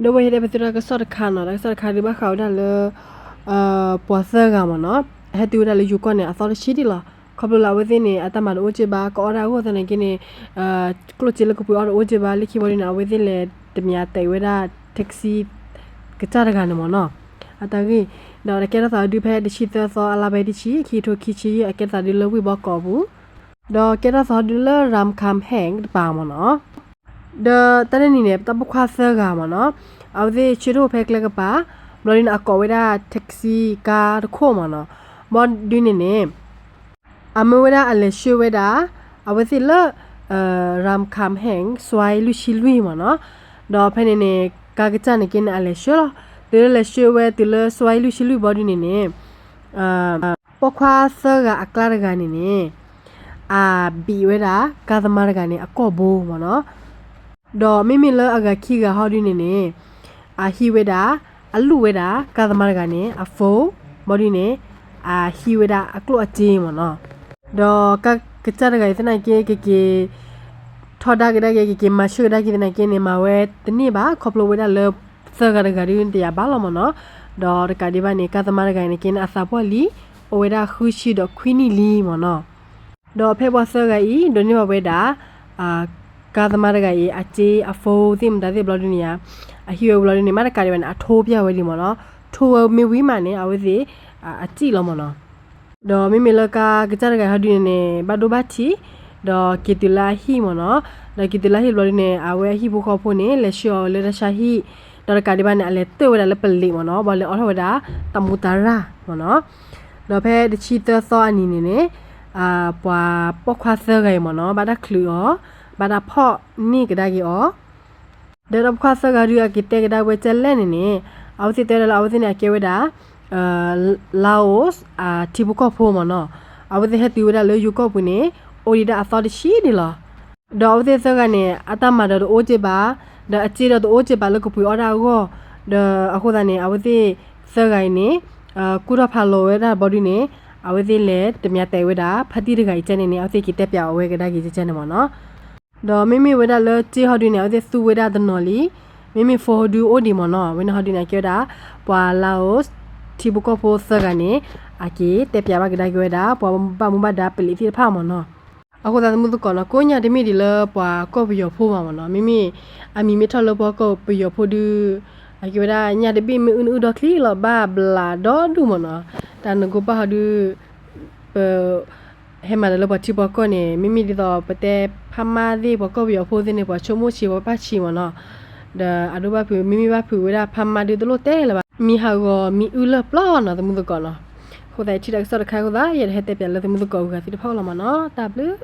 ဒီးဝဲဟဲတဲပသုတၢ်ကစီၣ်တခါနီၤ, တၢ်ကစီၣ်တခါဒုးဘၣ်ဃးဝဲဒၣ်လၢ ပှၤသၢဂၤမ့ၢ်နီၤ, ဟဲတုၤဝဲဒၣ်လၢယိၤကီၢ်န့ၣ် အသီတဆံဒံးလီၤ. ခီဖျိလၢအဝဲသ့ၣ်န့ၣ် အတၢ်မၤတအိၣ်က့ၢ်ဘၣ်, ကအီၣ်ဒၣ်အဂီၢ်သနာ်က့န့ၣ် ကျိၣ်စ့လၢကပှ့ၤအီၣ်တအိၣ်က့ၢ်ဘၣ်, လၢခံဘီဒုန့ၣ် အဝဲသ့ၣ်လဲၤတမံၤတဲာ်ဝဲဒၣ် taxi ကစၢ်တဂၤန့ၣ်မ့ၢ်နီၤ, အတၢ်ဂ့ၢ်, ဒီးကဲထီၣ်သးဒုးဖဲတဆံသၢသီ အလါဘဲတဆံ ခံထိခံဆံယဲၢ် အကဲထီၣ်သးဒုးလၢဝ့ၢ်ဘီကီးပူၤ, ဒီးကဲထီၣ်သးဒုးလၢ Ramkhamhaeng တပၤမ့ၢ်နီၤ. ဒီးတၢ်တနံၤန့ၣ် တၢ်ပိာ်ခွါသၢဂၤမ့ၢ်နီၤ, အဝဲသ့ၣ်ဆၢထၢၣ်ဖဲကျဲကပၤ, ဘျီဒုန့ၣ် အကိးဝဲဒၣ် taxi ကါတခိၣ်မ့ၢ်နီၤ, ဘီဒုန့ၣ်န့ၣ် အမၢဝဲဒၣ်အလဲၤဆှၢဝဲဒၣ် အဝဲသ့ၣ်လၢ Ramkhamhaeng စွဲလွံၢ်ဆံလွံၢ်မ့ၢ်နီၤ, ဒီးဖဲန့ၣ်န့ၣ် ကါကစၢ်န့ၣ်က့န့ၣ် အလဲၤဆှၢလီၤ, တုၤလၢလဲၤဆှၢဝဲတုၤလၢစွဲလွံၢ်ဆံလွံၢ်ဘီဒုန့ၣ်န့ၣ် ပိာ်ခွါသၢဂၤအကျါတဂၤန့ၣ်န့ၣ် အဘံးဝဲဒၣ် ကါသမါတဂၤန့ၣ် အကိာ်ဘိမ့ၢ်နီၤ, ဒီးမ့မ့ၢ်လၢအဂၤခံဂၤဟီဒုန့ၣ်န့ၣ် အဟံးဝဲဒၣ် အလူၣ်ဝဲဒၣ် ကါသမါတဂၤန့ၣ် အ phone ဘီဒုန့ၣ် အဟံးဝဲဒၣ်အကျိၣ်အစ့မ့ၢ်နီၤ, ဒီးကါကစၢ်တဂၤအံၤသနာ်က့ ကက့ၤ ထီဒါကဒါက့ၤ ကက့ၤမၤဆၢကဒါက့ၤသနာ်က့န့ၣ် မၤဝဲတန့ၢ်ဘၣ် ခီဖျိဝဲဒၣ်လၢ သၢဂၤတဂၤဒုးတယာ်ဘၣ်လီၤမ့ၢ်နီၤ, ဒီးတကးဒံးဘၣ်န့ၣ် ကါသမါတဂၤအံၤန့ၣ်က့န့ၣ် အသးပှၢ်လံ အိၣ်ဝဲဒၣ်ဃုဆံဒီးခွံနံၣ်လံမ့ၢ်နီၤ, ဒီးဖဲပှၤသၢဂၤအံၤ ဒိးန့ၢ်ဘၣ်ဝဲဒၣ် ကါသမါတဂၤအံၤ အစ့အ phone သ့ၣ်မတၤသ့ၣ်ဘျီဒုန့ၣ်ဧါ, အဟံးဝဲဘျီဒုန့ၣ် မ့ၢ်တကးဒံးဘၣ်န့ၣ် အထိပျဲဝဲလံမ့ၢ်နီၤ, ထိဝဲမ့ၢ်ဝံၤမးန့ၣ် အဝဲသ့ၣ် အစံၣ်လီၤမ့ၢ်နီၤ, ဒီးမ့မ့ၢ်လၢကါကစၢ်တဂၤဟီဒုန့ၣ်န့ၣ် ဘၣ်ဒိဘၣ်ထံး ဒီးက့ၤတုၤလၢအဟံၣ်မ့ၢ်နီၤ, ဒီးက့ၤတုၤလၢအဟံၣ်ဘျီဒုန့ၣ် အဝဲအဟံၣ်ဖိဃီဖိန့ၣ် လဲၤဆှၢအီၤလၢတၢ်ဆါဟံၣ်, ဒီးတကးဒံးဘၣ်န့ၣ် အလဲၤတၢၣ်ဝဲဒၣ်လၢပလံးမ့ၢ်နီၤ, ဘၣ်လဲၤအိးထီၣ်ဝဲဒၣ် တၢ်မူတၢ်ရၢ်မ့ၢ်နီၤ, ဒီးဖဲတဆံသၢသီအနံၤန့ၣ်န့ၣ် ပှၤပိာ်ခွါသၢဂၤအံၤမ့ၢ်နီၤ ဘၣ်တၢ်ချုးအီၤ, ဘၣ်တၢ်ဖီၣ်န့ၢ်ကဒါက့ၤအီၤ, ဒီးတၢ်ပိာ်ခွါသၢဂၤဒုးအက့ၤတဲကဒါဝဲကဲလဲၣ်န့ၣ်န့ၣ် အဝဲသ့ၣ်တဲဝဲဒၣ်လၢအဝဲသ့ၣ်န့ၣ် အကဲဝဲဒၣ် Laos ထံဖိကီၢ်ဖိမ့ၢ်နီၤ, အဝဲသ့ၣ်ဟဲတုၤဝဲဒၣ်လၢယိၤကီၢ်ပူၤန့ၣ် အိၣ်ဒံးဒၣ်အသီတဆံဒံးလီၤ. ဒီးအဝဲသ့ၣ်သၢဂၤန့ၣ် အတၢ်မၤဒီးတအိၣ်က့ဘၣ်, ဒီးအစ့ဒီးတအိၣ်က့ဘၣ်လၢကပှ့ၤအီၣ်ဒၣ်အဂီၢ်, ဒီးအဃိသတးန့ၣ် အဝဲသ့ၣ်သၢဂၤအံၤန့ၣ် ကူၣ်ထီၣ်ဖးလီၤဝဲဒၣ်ဘီဒုန့ၣ် အဝဲသ့ၣ်လဲၤတမၤတဲာ်ဝဲဒၣ် ဖါတံၢ်တဂၤအံၤကဲန့ၣ်န့ၣ် အဝဲသ့ၣ်က့ၤတဲပၠးအီၤဝဲကဒါက့ၤကဲန့ၣ်မ့ၢ်နီၤ. ဒီးမ့မ့ၢ်ဝဲဒၣ်လၢစ့ဟီဒုန့ၣ် အဝဲသ့ၣ်သူဝဲဒၣ်တနီၤလံ, မ့မ့ၢ်ဖိဟီဒုအိၣ်ဒံးမ့ၢ်နီၤ, အဝဲန့ၣ်ဟီဒုန့ၣ် အကဲဝဲဒၣ် ပှၤ Laos ထံဖိကီၢ်ဖိသၢဂၤန့ၣ် အက့ၤတဲပၠးဘၣ်ကဒါက့ၤဝဲဒၣ် ပှၤဘၣ်မူဘၣ်ဒါပလံးသ့ၣ်တဖၣ်မ့ၢ်နီၤ. အဃိသတးသမုသကိးနီၤ ကိးညါတမ့ၢ်ဒ်လၢပှၤကီၢ်ပယီၤဖိဘၣ်မ့ၢ်နီၤ, မ့မ့ၢ်အမံၤမ့ၢ်ထီၣ်လၢပှၤကီၢ်ပယီၤဖိဒု အကဲဝဲဒၣ်ညါတဘ့ၣ်မ့ၢ်အုၣ်နုၣ်အုၣ်ဒီချံလီၤ ဘၣ်ဘျးဒီဒူၣ်မ့ၢ်နီၤ, တၢ်နကိးပၢ်ဟီဒု ပ ဟဲမၤတၢ်လၢပှၤထံပှၤကီၢ်န့ၣ် မ့မ့ၢ်ဒ်သိးပတဲဖးမါသ့ၣ် ပှၤကီၢ်ပယီၤဖိသ့ၣ်န့ၣ် ပှၤဆိကမိၣ်ဆံးပှၤပၢ်ဆံးမ့ၢ်နီၤ, ဒီးအဒိဘၣ်ဖုး မ့မ့ၢ်ဘၣ်ဖုးဝဲဒၣ်ဖးမါဒုတလိၣ်တဲလၢၤဘၣ် မံၤဟးဂီၤမံၤအုၣ်လၢပျီနီၤ သမုသကိးနီၤ. အဃိသတးထံၣ်တၢ်ကစီၣ်တခါအဃိသတး ယအဲၣ်ဒိးဟဲတဲပၠးလၢသမုသကိးအဂၤသ့ၣ်တဖၣ်လီၤမ့ၢ်နီၤ, တၢ်ဘျုး